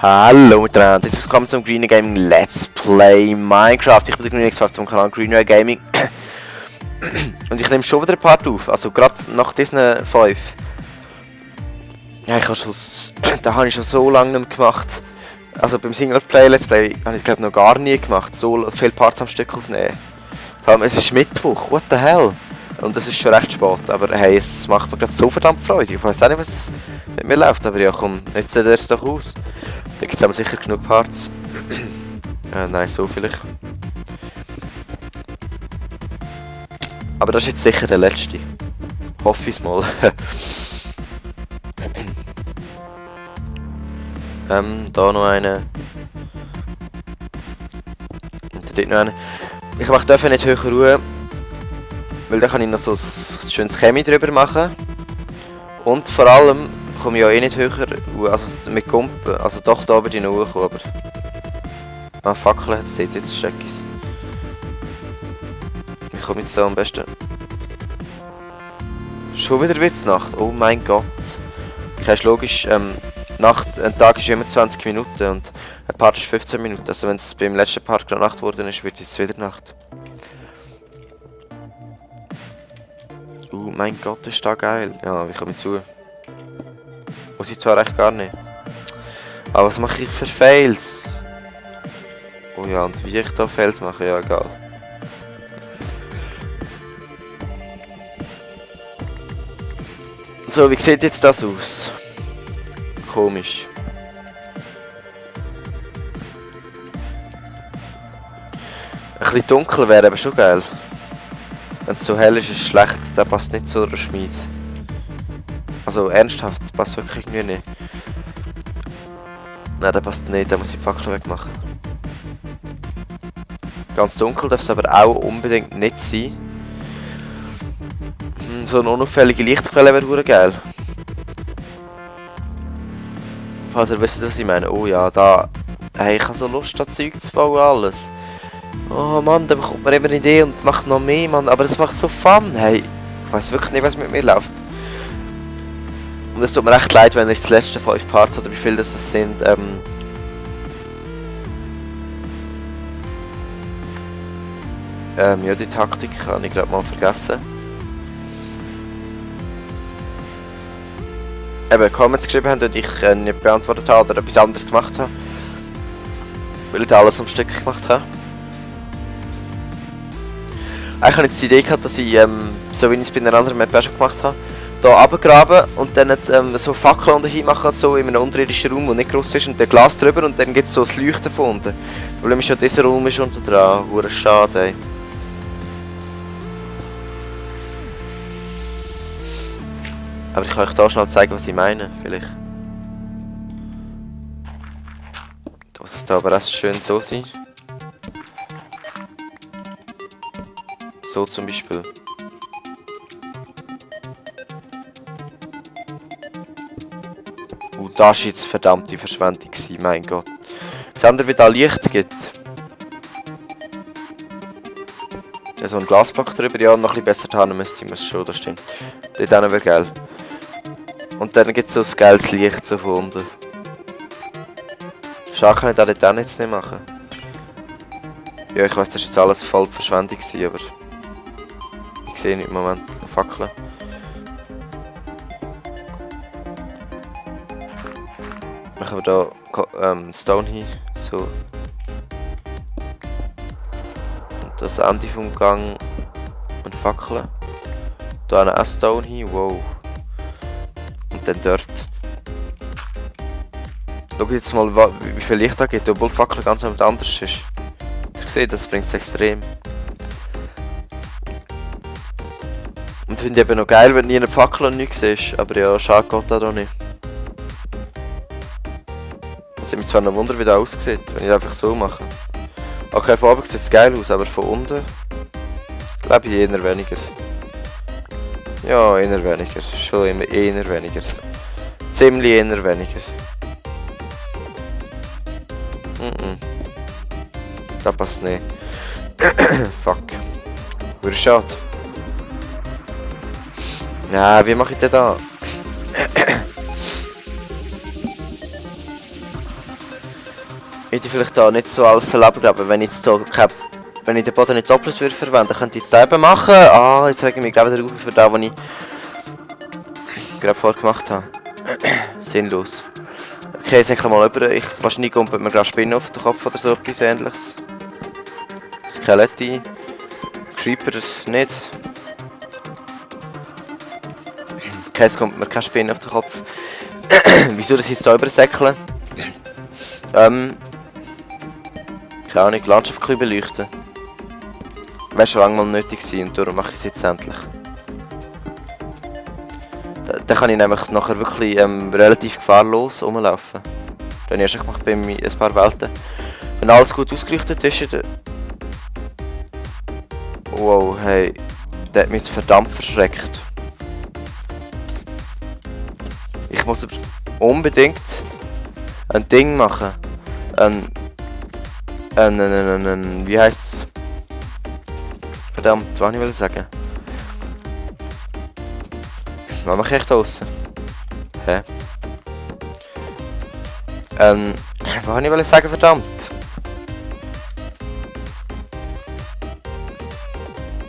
Hallo miteinander, herzlich willkommen zum Greenway Gaming Let's Play Minecraft. Ich bin der Greenway vom Kanal Greenway Gaming. Und ich nehme schon wieder ein Part auf, also gerade nach diesen 5. Ja, da habe ich schon so lange nicht mehr gemacht. Also beim Singleplayer Let's Play habe ich glaube noch gar nie gemacht, so viele Parts am Stück aufnehmen. Vor allem, es ist Mittwoch, what the hell? Und es ist schon recht spät, aber hey, es macht mir gerade so verdammt Freude. Ich weiß auch nicht, was mit mir läuft, aber ja komm, nützt ihr es doch aus. Da gibt es aber sicher genug Parts. Nein, so vielleicht. Aber das ist jetzt sicher der letzte. Hoffe ich mal. Da noch eine. Und dort noch eine. Ich darf nicht höher ruhen, weil dann kann ich noch so ein schönes Chemie drüber machen. Und vor allem komme ich ja eh nicht höher, also mit Kumpen, also doch da bin ich noch hochgekommen, aber... Ah, Fackel hat es dort, jetzt check ich es. Wie komme ich jetzt da am besten? Schon wieder Witznacht, oh mein Gott. Okay, ist logisch, ein Tag ist immer 20 Minuten und ein Part ist 15 Minuten, also wenn es beim letzten Part gerade Nacht geworden ist, wird es wieder Nacht. Mein Gott, ist da geil. Ja, wie komme ich zu? Muss ich zwar echt gar nicht. Aber was mache ich für Fails? Oh ja, und wie ich da Fails mache, ja egal. So, wie sieht jetzt das aus? Komisch. Ein bisschen dunkel wäre aber schon geil. Wenn es so hell ist, ist es schlecht. Der passt nicht zu einer Schmiede. Also ernsthaft, passt wirklich irgendwie nicht. Nein, der passt nicht, der muss die Fackel wegmachen. Ganz dunkel darf es aber auch unbedingt nicht sein. So eine unauffällige Lichtquelle wäre verdammt geil. Falls ihr wisst, was ich meine. Oh ja, da... Hey, ich habe so Lust, das Zeug zu bauen, alles. Oh Mann, da bekommt man immer eine Idee und macht noch mehr, Mann. Aber das macht so Fun, hey. Ich weiß wirklich nicht, was mit mir läuft. Und es tut mir echt leid, wenn ich die letzten 5 Parts oder wie viel das sind, ja, die Taktik habe ich gerade mal vergessen. Eben, Comments geschrieben haben und ich nicht beantwortet habe oder etwas anderes gemacht habe. Weil ich alles am Stück gemacht habe. Eigentlich habe ich jetzt die Idee gehabt, dass ich, so wie ich es bei einer anderen Map auch schon gemacht habe, hier runtergraben und dann so Fackeln unterhin machen, so in einem unterirdischen Raum, der nicht gross ist, und dann Glas drüber und dann gibt es so ein Leuchten von unten. Das Problem ist ja, dieser Raum ist unten dran. Hure schade, ey. Aber ich kann euch da schnell zeigen, was ich meine, vielleicht. Da muss es da aber auch schön so sein. So zum Beispiel. Das war jetzt verdammte Verschwendung, mein Gott. Seht ihr, wie da Licht gibt? Ja, so ein Glasblock drüber, ja, noch ein bisschen besser tarnen müsste ich schon, das stimmt. Dort wäre geil. Und dann gibt es so ein geiles Licht so von unten. Schade, kann ich das dort auch jetzt nicht machen. Ja, ich weiss, das war jetzt alles voll Verschwendung, aber... Ich sehe nicht im Moment Fackeln. Machen wir da Stone hin, so. Und das Ende vom Gang und Fackeln. Da eine Stone hin, wow. Und dann dort. Schaut jetzt mal, wie viel Licht da gibt, obwohl die Fackel ganz anders ist. Ihr seht, das bringt es extrem. Und finde ich eben noch geil, wenn du nie eine Fackel und nichts siehst. Aber ja, schade geht das auch nicht. Es mich zwar noch wundern, wie das aussieht, wenn ich das einfach so mache. Okay, von oben sieht es geil aus, aber von unten glaube ich eher weniger. Ja, eher weniger. Schon immer eher weniger. Ziemlich eher weniger. Das passt nicht. Fuck. Wurde schade. Ja, wie mache ich denn da? könnte ich vielleicht da nicht so alles abgraben, wenn ich jetzt so wenn ich den Boden nicht doppelt würde verwenden, könnte ich es selber machen. Ah, jetzt rege ich mich gerade wieder auf für das, was ich gerade vorher gemacht habe. Sinnlos. Okay, ich sage mal über. Wahrscheinlich kommt mir gerade Spinnen auf den Kopf oder so etwas ähnliches. Skelette. Creeper nicht. Okay, es kommt mir keine Spinne auf den Kopf. Wieso das jetzt da übersäckeln? Keine Ahnung, die Landschaft ein bisschen beleuchten. Wäre schon lange mal nötig gewesen und darum mache ich es jetzt endlich. Dann kann ich nämlich nachher wirklich relativ gefahrlos rumlaufen. Das habe ich erst gemacht bei ein paar Welten. Wenn alles gut ausgeleuchtet ist, wow, hey, der hat mich jetzt verdammt verschreckt. Ich muss unbedingt ein Ding machen. Wie heisst's? Verdammt, was wollte ich sagen? Was mache ich echt draussen? Hä? Was wollte ich sagen, verdammt?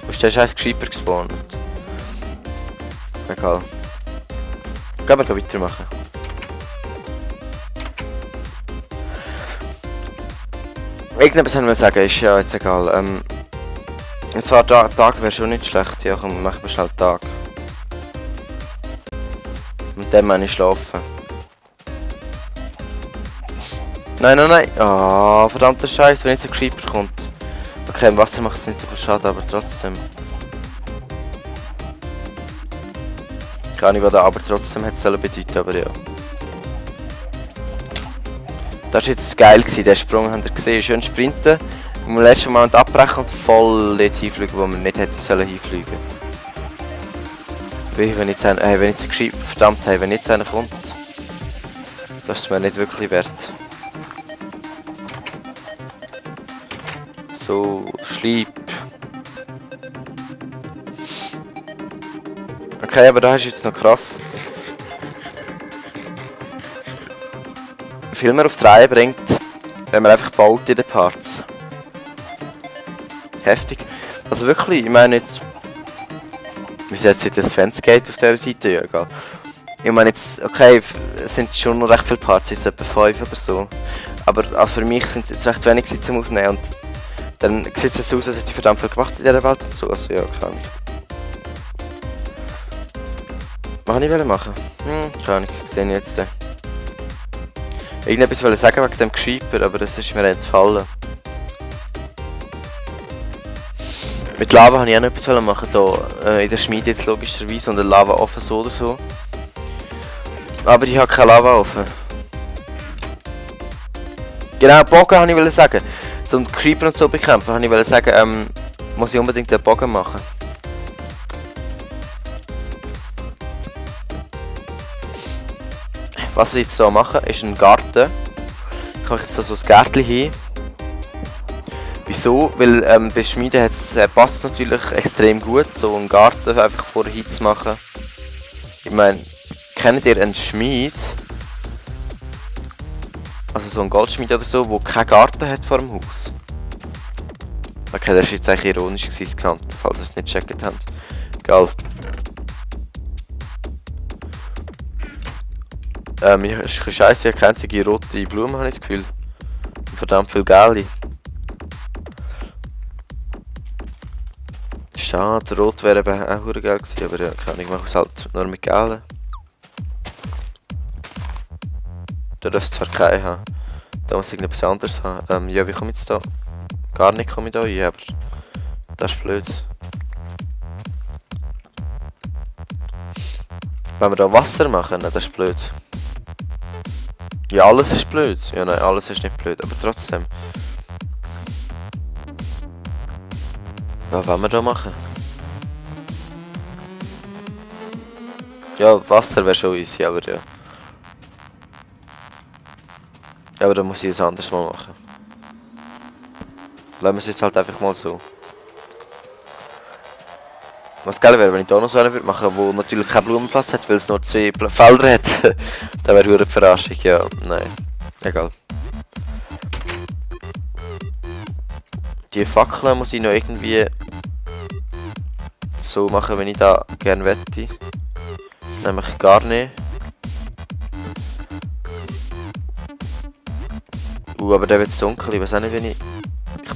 Wo ist der scheiß Creeper gespawnt? Egal. Ich glaube, wir können weitermachen. Irgendetwas haben wir sagen, ist ja jetzt egal. Jetzt war Tag wäre schon nicht schlecht. Ja, komm, machen wir schnell Tag. Mit dem meine ich schlafen. Nein. Ah, verdammter Scheiß, wenn jetzt ein Creeper kommt. Okay, im Wasser macht es nicht so viel Schaden, aber trotzdem. Keine Ahnung, was der aber trotzdem hätte sollen bedeuten, aber ja. Das war jetzt geil gewesen, der Sprung, habt ihr gesehen, schön sprinten. Im letzten Moment abbrechen und voll dort hinfliegen, wo man nicht hätte sollen hinfliegen. Wie wenn jetzt geschrieben, verdammt, hey, wenn jetzt einer kommt. Das ist mir nicht wirklich wert. So, Sleep. Okay, aber da ist jetzt noch krass. Viel mehr auf die Reihe bringt, wenn man einfach baut in den Parts. Heftig. Also wirklich, ich meine jetzt... Wie setzt sich das Fansgate auf dieser Seite? Ja, egal. Ich meine jetzt, okay, es sind schon noch recht viele Parts, jetzt etwa 5 oder so. Aber also für mich sind es jetzt recht wenig zum Aufnehmen und dann sieht es so aus, als hätte ich verdammt viel gemacht in dieser Welt und so. Also ja, keine Ahnung. Was wollte ich machen? Keine Ahnung, sehe ich jetzt. Irgendetwas wollte ich sagen wegen dem Creeper, aber das ist mir entfallen. Mit Lava wollte ich auch noch etwas machen, hier in der Schmiede jetzt logischerweise, und ein Lava-Ofen so oder so. Aber ich habe keinen Lava-Ofen. Genau, Bogen wollte ich sagen. Zum Creeper und so bekämpfen, wollte ich sagen, muss ich unbedingt den Bogen machen. Was ich jetzt hier mache, ist ein Garten. Ich mache jetzt so ein Gärtchen hin. Wieso? Weil bei Schmieden passt es natürlich extrem gut, so einen Garten einfach vorher zu machen. Ich meine, kennt ihr einen Schmied? Also so einen Goldschmied oder so, der keinen Garten hat vor dem Haus? Okay, das war jetzt eigentlich ironisch genannt, falls ihr es nicht gecheckt habt. Egal. Ist ein bisschen scheisse, ich habe keine einzige rote Blume, habe ich das Gefühl. Und verdammt viel gelbe. Schade, rot wäre eben auch geil gewesen, aber ja, keine Ahnung, ich mache es halt nur mit gelben. Da darf es zwar keinen haben. Da muss ich irgendetwas anderes haben. Ja, wie komme ich jetzt da? Gar nicht komme ich da rein, aber das ist blöd. Wenn wir da Wasser machen, das ist blöd. Ja, alles ist blöd. Ja, nein, alles ist nicht blöd, aber trotzdem. Was wollen wir da machen? Ja, Wasser wäre schon easy, aber ja. Ja, aber dann muss ich es anders mal machen. Lassen wir es jetzt halt einfach mal so. Was geil wäre, wenn ich da noch so einen würde machen, der natürlich keinen Blumenplatz hat, weil es nur 2 Felder hat. Dann wäre eine Verarschung, ja, nein. Egal. Die Fackeln muss ich noch irgendwie so machen, wenn ich da gerne wette. Nämlich gar nicht. Aber der wird zu dunkel. Ich weiß auch nicht, wenn ich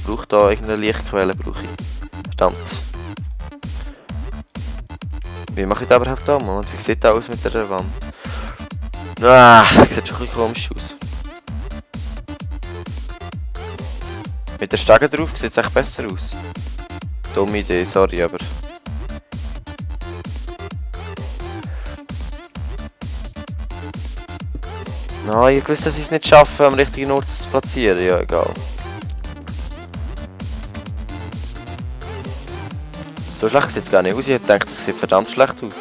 brauche da irgendeine Lichtquelle. Verdammt. Wie mache ich das überhaupt an? Und wie sieht das aus mit der Wand? Ah, sieht schon ein bisschen komisch aus. Mit der Stege drauf sieht es echt besser aus. Dumme Idee, sorry, aber... Nein, ich wusste, dass ich es nicht schaffe, am richtigen Ort zu platzieren. Ja, egal. So schlecht sieht es gar nicht aus. Ich dachte, es sieht verdammt schlecht aus.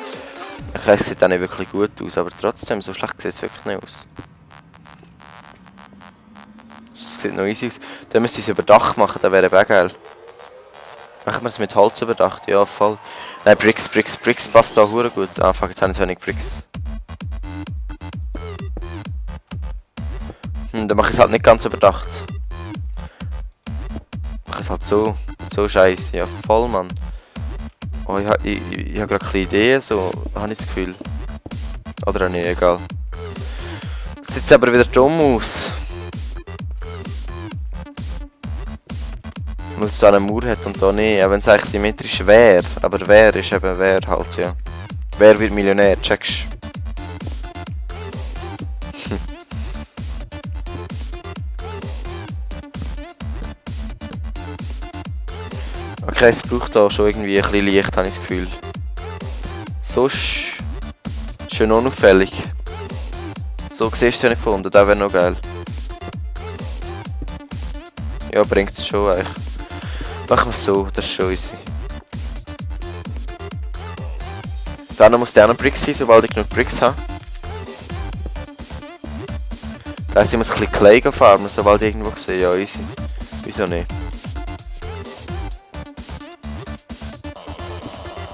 Okay, es sieht auch nicht wirklich gut aus, aber trotzdem, so schlecht sieht es wirklich nicht aus. Es sieht noch easy aus. Dann müsste ich es überdacht machen, das wäre auch geil. Machen wir es mit Holz überdacht? Ja, voll. Nein, Bricks passt da hure gut. Ah, fuck, jetzt habe ich zu wenig Bricks. Dann mache ich es halt nicht ganz überdacht. Mache es halt so scheiße. Ja, voll, Mann. Oh, ich habe gerade ein bisschen Ideen, so habe ich das Gefühl. Oder auch nicht, egal. Das sieht aber wieder dumm aus. Weil es da eine Mauer hat und da nicht. Auch wenn es eigentlich symmetrisch wäre. Aber wer ist eben wer halt, ja. Wer wird Millionär, checkst du? Okay, es braucht da schon irgendwie ein bisschen Licht, habe ich das Gefühl. Sonst schön unauffällig. So siehst du es ja nicht von unten, das wäre noch geil. Ja, bringt es schon eigentlich. Machen wir es so, das ist schon easy. Dann muss der auch noch Bricks sein, sobald ich genug Bricks habe. Das heisst, ich muss ein bisschen Clay farmen, sobald ich irgendwo sehe. Ja, easy. Wieso nicht?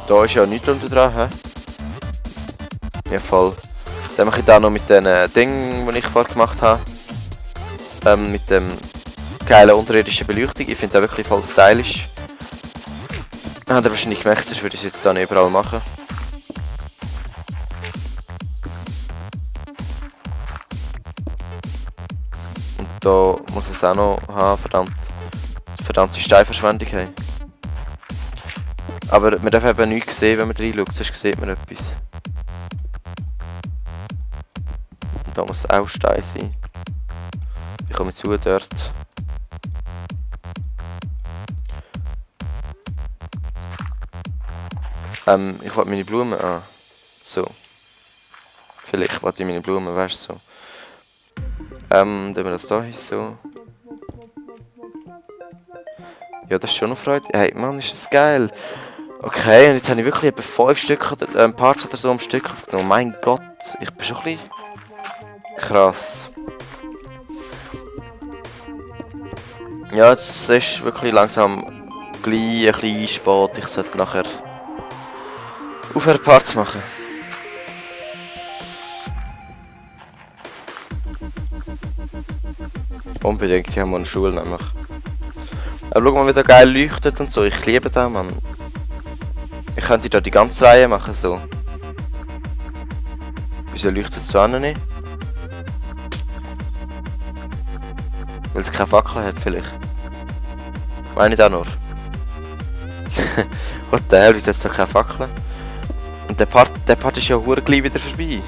Da ist ja nichts unten dran, hä? Ja, voll. Dann mache ich da noch mit den Dingen, die ich vorher gemacht habe. Mit dem geilen unterirdischen Beleuchtung. Ich finde das wirklich voll stylisch. Habt ihr wahrscheinlich gemerkt, sonst würde ich es jetzt da nicht überall machen. Und da muss es auch noch haben, verdammte Steinverschwendung haben. Aber man darf eben nichts sehen, wenn man reinschaut, sonst sieht man etwas. Und da muss auch Stein sein. Ich komme zu dort. Ich wollte meine Blumen an. So. Vielleicht wollte ich meine Blumen, weißt du, so. Tun wir das da hin, so. Ja, das ist schon noch Freude. Hey, Mann, ist das geil. Okay, und jetzt habe ich wirklich etwa 5 Stück oder Parts oder so am Stück aufgenommen. Mein Gott, ich bin schon ein bisschen krass. Ja, jetzt ist wirklich langsam gleich ein bisschen spät. Ich sollte nachher aufhören Parts zu machen. Unbedingt, ich habe mal eine Schule nämlich. Aber schau mal, wie der geil leuchtet und so. Ich liebe das, Mann. Ich könnte da die ganze Reihe machen, so. Wieso leuchtet es so nicht? Weil es keine Fackel hat, vielleicht. Meine ich da nur. What the hell, wieso hat es doch keine Fackel? Und der Part ist ja verdammt gleich wieder vorbei.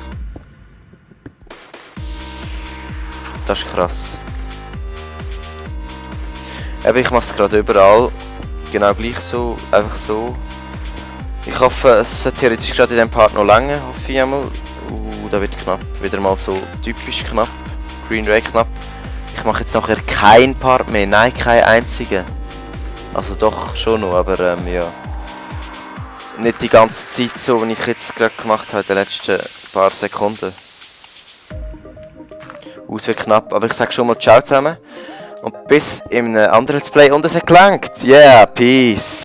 Das ist krass. Eben, ich mache es gerade überall. Genau gleich so, einfach so. Ich hoffe, es sollte theoretisch gerade in diesem Part noch länger, hoffe ich einmal. Da wird knapp. Wieder mal so typisch knapp. Green Ray knapp. Ich mache jetzt nachher keinen Part mehr. Nein, keinen einzigen. Also doch schon noch, aber ja. Nicht die ganze Zeit so, wie ich jetzt gerade gemacht habe, in den letzten paar Sekunden. Es wird knapp, aber ich sage schon mal ciao zusammen. Und bis in einem anderen Let's Play und es hat gelangt. Yeah, peace.